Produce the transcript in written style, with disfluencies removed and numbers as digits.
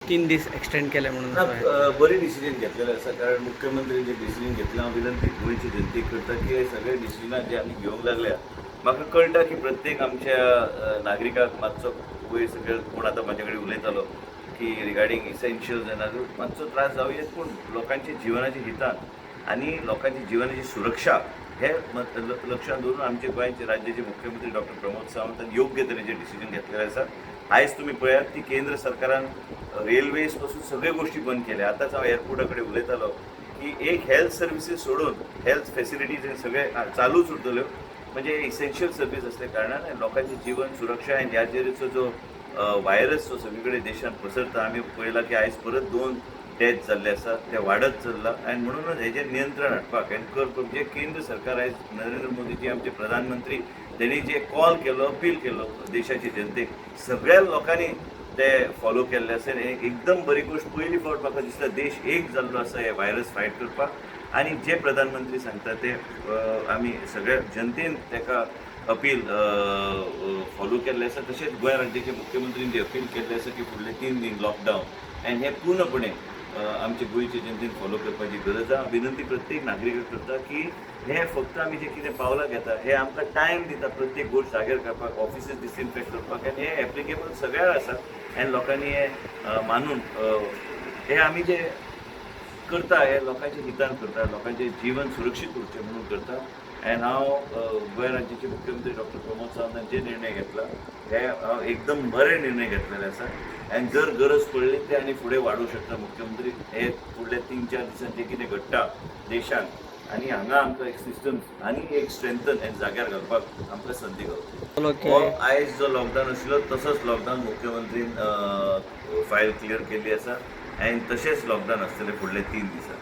3 दीस एक्सटेंड केले म्हणून ना, असो हे. बरी डिसिजन घेतलेलें आसा, कारण मुख्यमंत्री जे डिसिजन घेतलां, हांव विनंती गोंयचे जनतेक करता की हे सगळे डिसिजनां जे आमी घेवंक लागल्या, म्हाका कळटा की प्रत्येक आमच्या नागरिकाक मातसो वयर सगळे कोण आतां म्हाजे कडेन उलयतालो की रिगार्डींग इसेन्शियल्स आनी मातसो त्रास जावं येत, पूण लोकांच्या जिवनाच्या हितान आनी लोकांच्या जिवनाची सुरक्षा हे लक्षांत दवरून आमचे गोंयचे राज्याचे मुख्यमंत्री डॉक्टर प्रमोद सावंत योग्य तरेचे डिसिजन घेतलेले आसा. आयज तुमी पळयात की केंद्र सरकारान रेल्वेज पासून सगळ्यो गोश्टी बंद केल्या. आतांच हांव एअरपोर्टा कडेन उलयतालो की एक हेल्थ सर्विसीस सोडून हेल्थ फेसिलिटीज हे सगळे चालूच उरतल्यो. म्हणजे इसेन्शियल सर्वीस असल्या कारणान लोकांचे जीवन सुरक्षा आनी ह्या तरेचो जो व्हायरस जो सगळे कडेन देशांत पसरता, आमी पळयला की आयज परत दोन डेथ जाल्ले आसा, ते वाडत चल्ला. आनी म्हणूनच हेजेर नियंत्रण हाडपाक आनी कर जे केंद्र सरकार आयज नरेंद्र मोदीजी आमचे प्रधानमंत्री तेणी जे कॉल केलो, अपील केलो देशाचे जनतेक, सगळ्या लोकांनी ते फॉलो केल्ले आसा. आनी एकदम बरी गोश्ट, पयली फावट म्हाका दिसता देश एक जाल्लो आसा हे व्हायरस फायट करपाक. आनी जे प्रधानमंत्री सांगता ते आमी सगळ्या जनतेन ताका अपील फॉलो केल्लें आसा. तशेंच गोंय राज्याचे मुख्यमंत्रीन जे अपील केल्लें आसा की फुडले 3 दीस लॉकडावन, आनी हें पूर्णपणे आमचे गोंयचे जनतेन फॉलो करपाची गरज आसा. विनंती प्रत्येक नागरिकाक करता की हे फक्त आमी जे कितें पावलां घेता, हे आमकां टायम दिता प्रत्येक गोश्ट जाग्यार करपाक, ऑफिसीस डिसइन्फेक्ट करपाक. आनी हे एप्लिकेबल सगळ्याक आसा आनी लोकांनी हे मानून हे आमी जे करता हे लोकांच्या हितान करता, लोकांचें जीवन सुरक्षीत उरचें म्हणून करता. आनी हांव गोंय राज्याचे मुख्यमंत्री डॉक्टर प्रमोद सावंतान जे निर्णय घेतला, हे हांव एकदम बरे निर्णय घेतलेले आसा. आनी जर गरज पडली ते आनी फुडें वाडोवंक शकता मुख्यमंत्री. हे फुडल्या 3-4 दिसांत जें कितें घडटा देशांत आनी हांगा आमकां एक सिस्टम आनी एक स्ट्रेंथन आनी जाग्यार घालपाक आमकां संदी गावतली. हो आयज जो लॉकडावन आशिल्लो तसोच लॉकडावन मुख्यमंत्रीन फायल क्लियर केल्ली आसा आनी तशेंच लॉकडावन आसतलें फुडले 3 दिसां.